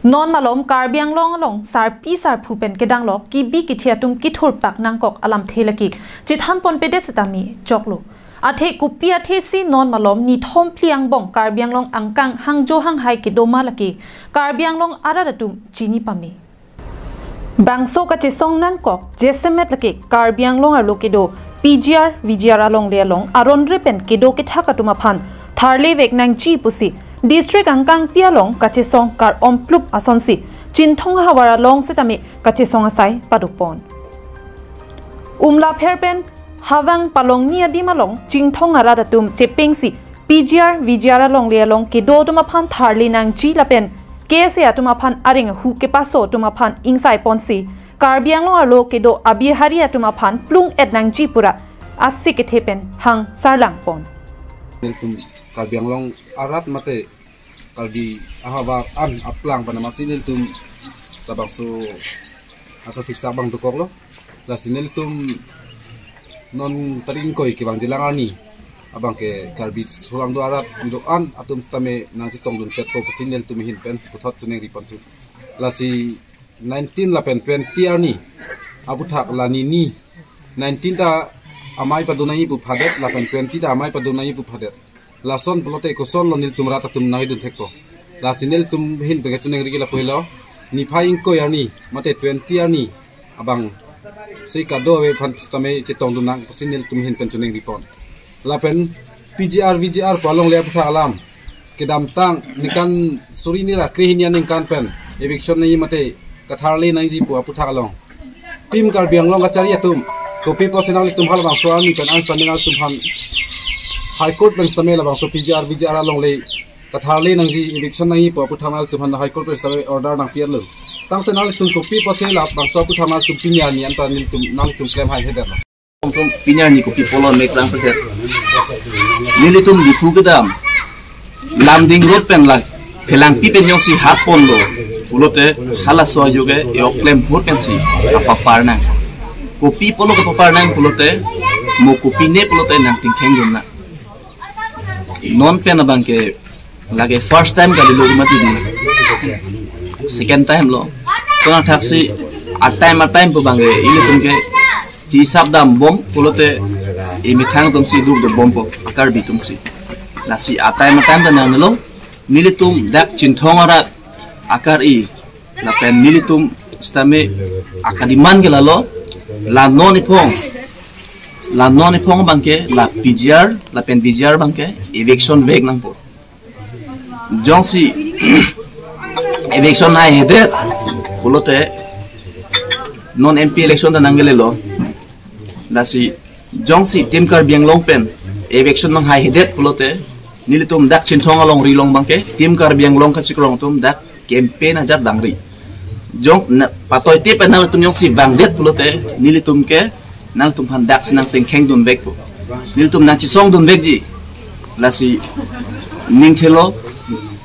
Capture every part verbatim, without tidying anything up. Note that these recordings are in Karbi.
Non malom Karbi Anglong along sarpi sarpo pen kedang lo kibi kithi atum kithurpak nangkok alamthe lake chethan ponpedet setame choklo. Athe kopi athe si non malom nithom phli angbong Karbi Anglong angkang hangjo hanghai kedo ma lake Karbi Anglong arat atum chini pame. Bangso kachesong nangkok jasemet lake Karbi Anglong arlo kedo P G R, V G R alongle along aron re pen kedo kethak atum aphan tharle vek nangji pusi district angkangpi along kachesong Kar-omplup asonsi Chinthong havar along setame kachesong asai padopon. Umlapher pen Havang Palongni adim along Chinthong arat atum chepengsi P G R, V G R alongle along kedo atum aphan tharle nangji lapen K S A atum aphan areng ahu kepaso atum aphan ingsai ponsi Karbi Anglong arlo kedo abihari atum aphan plung et nangji pura asi kethe pen hang sarlang pon. Nelitum Karbi Anglong arat mate Karbi ahavar an aplang pen amatsi nelitum labangso ata siksa abang dokoklo. Lasi nelitum non tarik ingkoi kevang jilang arni abang ke Karbi solangdo arat do-an atum setame nangchetongdun petpo pusi nelitum ahin pen puthot choningri ponthu. Lasi nineteen lapen twenty arni aputhak la nini, nineteen ta amei padun nangji pu phadet lapen twenty ta amei padun nangji pu phadet. Lason pulote koson lo nelitum rat atum nangdun thekpo. Lasi nelitum ahin pen kachoningri ke lapu helo. Niphai ingkoi arni mate twenty arni abang si kadokave aphan setame chetongdun nang pusi nelitum ahin pen choningri pon. Lapen P G R, V G R pu alongle aputhak alam kedamtang ningkan suri ni ra krehini aningkan pen eviction nangji mate katharle nangji pu aputhak along Team Karbi Anglong kachari atum kopi pusi nanglitum halabangso army pen an setame nanglitum aphan High Court pen setame labangso P G R, V G R alongle katharle nangji, eviction nangji pu aputhak nanglitum aphan High Court pen setame order nangpi-etlo. Tangte nanglitum kopi pusi labangso aputhak nanglitum pini arni anta nelitum nanglitum klem haihedetlo. Tum pini arni kopi pulo mek rang pedet. Nelitum Diphu kedam Lumding road pen la Phelangpi pen jongsi hat ponlo pulote halaso ajoke e-ok klem hur pensi kapapar nang. Kopi pulo kapapar nang pulote, mo kopi ne pulote nangtingkhengdun nang. Non pen abang ke lake first time kalilo mati di. Second time lo. So nangthaksi a time a time pu abang ke ilitum ke chisap dambom pulote emethang atumsi dukdobompo, a-Karbi atumsi. Lasi a time a time ta nangnelo, nelitum dak Chinthong arat akar-i lapen nelitum setame akadiman ke lalo, la non iphong, la non iphong abang ke la P G R lapen V G R abang ke eviction vek nangpo. Jongsi eviction haihedet pulote non M P election ta nangkelelo. Lasi jongsi Team Karbi Anglong pen eviction nanghaihedet pulote nelitum dak Chinthong alongri along abang ke Team Karbi Anglong kachikrong atum dak campaign ajat vangri. Jong na patoite pen nangtum jongsi vangdet pulote nelitum ke nangtum aphan daksi nangtingkhengdun vekpo. Nelitum nangchesongdun vekji. Lasi ningthelo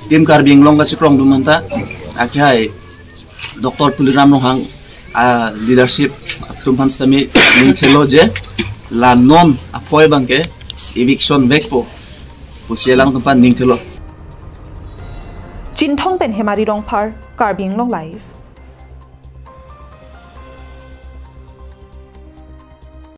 Team Karbi Anglong kachikrong atum anta akhai Doctor Tuliram Ronghang a leadership atum aphan setame ningthelo je la non apoi abang ke eviction vekpo pusi alangtum aphan ningthelo. Chinthong pen Hemari Rongphar, Karbi Anglong Live.